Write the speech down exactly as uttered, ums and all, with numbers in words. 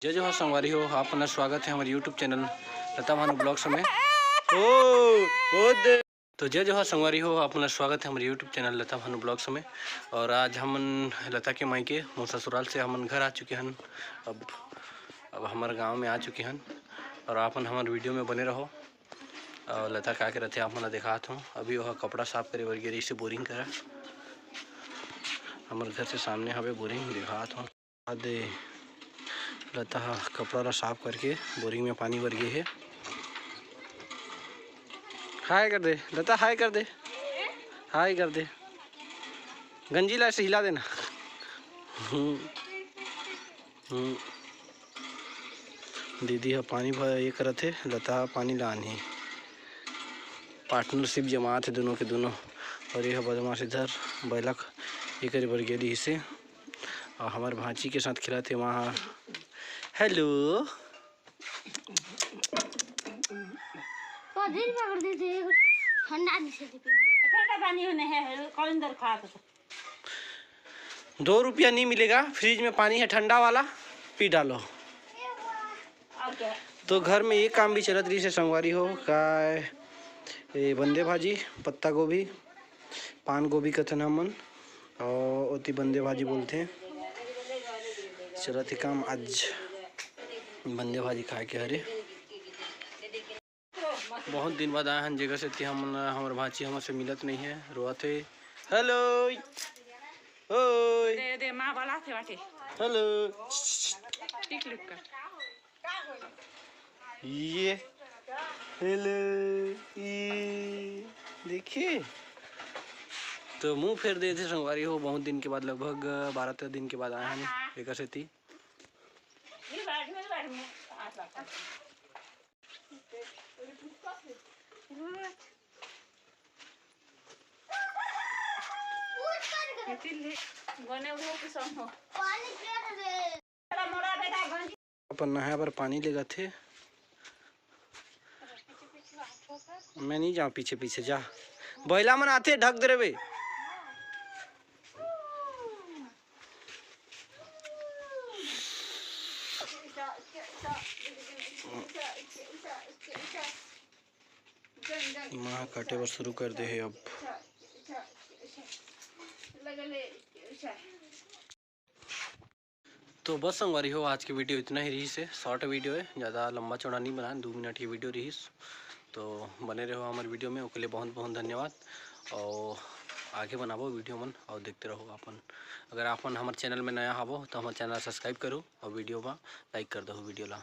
जय जोहार संगवारी हो, आप मन ला स्वागत है हमर YouTube चैनल लता भानु ब्लॉग्स में। ओ, ओ दे। तो जय जोहार संगवारी हो, आप मन ला स्वागत है हमर YouTube चैनल लता भानु ब्लॉग्स में। और आज हमन लता के मायके, मोर ससुराल से हमन घर आ चुके हन। अब, अब हमर गांव में आ चुके हन और आप मन हमर वीडियो में बने रहो। और लता का करत हे, आप मन ला देखात हूँ। अभी वह कपड़ा साफ करे बर गे रहिस हे बोरिंग करा। हमर घर से सामने हवे बोरिंग, देखात हूँ। दे लता ह कपड़ा ला साफ करके बोरिंग में पानी भर गे हे। हाय कर दे लता, हाय कर दे, हाय कर दे। गंजी ला ऐसे हिला देना। हम्म, हम्म। दीदी ह पानी भर ये करत हे, लता ह पानी ला आनही। पार्टनरशिप जमात हे दोनों के दोनों। और ये ह बदमाश इधर बैलक ये करे बर गे रहिस हे। और हमर भांची के साथ खेलत हे वहाँ। हेलो। पौधे भी पकड़ देते हैं, ठंडा नहीं से देते। ठंडा पानी होने है, कौन दर खा तो। दो रुपया नहीं मिलेगा, फ्रिज में पानी है ठंडा वाला, पी डालो। और क्या? तो घर में ये काम भी चलत रहिस हे संगवारी हो, का ए, बंदे भाजी, पत्ता गोभी, पान गोभी कथन हमन, और ओती बंदे भाजी बोलथे। चलत हे काम, आज बंदे भाजी खाए के हरे। बहुत दिन बाद आए हन, जेकर सेती हमन, हमर भांची हमर से मिलत नहीं है, रोवत हे। हेलो, ओए। दे, दे, माँ बलाथे बाटे। हेलो। टिक लुक कर। ये। हेलो। ये। देखिए। तो मुंह फेर देथे संगवारी हो, बहुत दिन के बाद, लगभग बारह तेरह दिन के बाद आए हन, एकर सेती। अपन नहाए बर पानी लेगत हे। मैं नहीं जाऊँ पीछे पीछे, जा। बैला मन आथे, ढक दे रे बे। माह काटे बर शुरू कर दे हे अब। तो बस संगवारी हो, आज के वीडियो इतना ही रहिस हे, शॉर्ट वीडियो है, ज़्यादा लंबा चौड़ा नहीं बनाए, दो मिनट की वीडियो रहिस। तो बने रहो हमारे वीडियो में, ओके लिए बहुत बहुत धन्यवाद। और आगे बनाबो वीडियो मन और देखते रहो अपन। अगर आप मन हमारे चैनल में नया हवो तो हमारे चैनल सब्सक्राइब करो और वीडियो में लाइक कर दो वीडियो ला।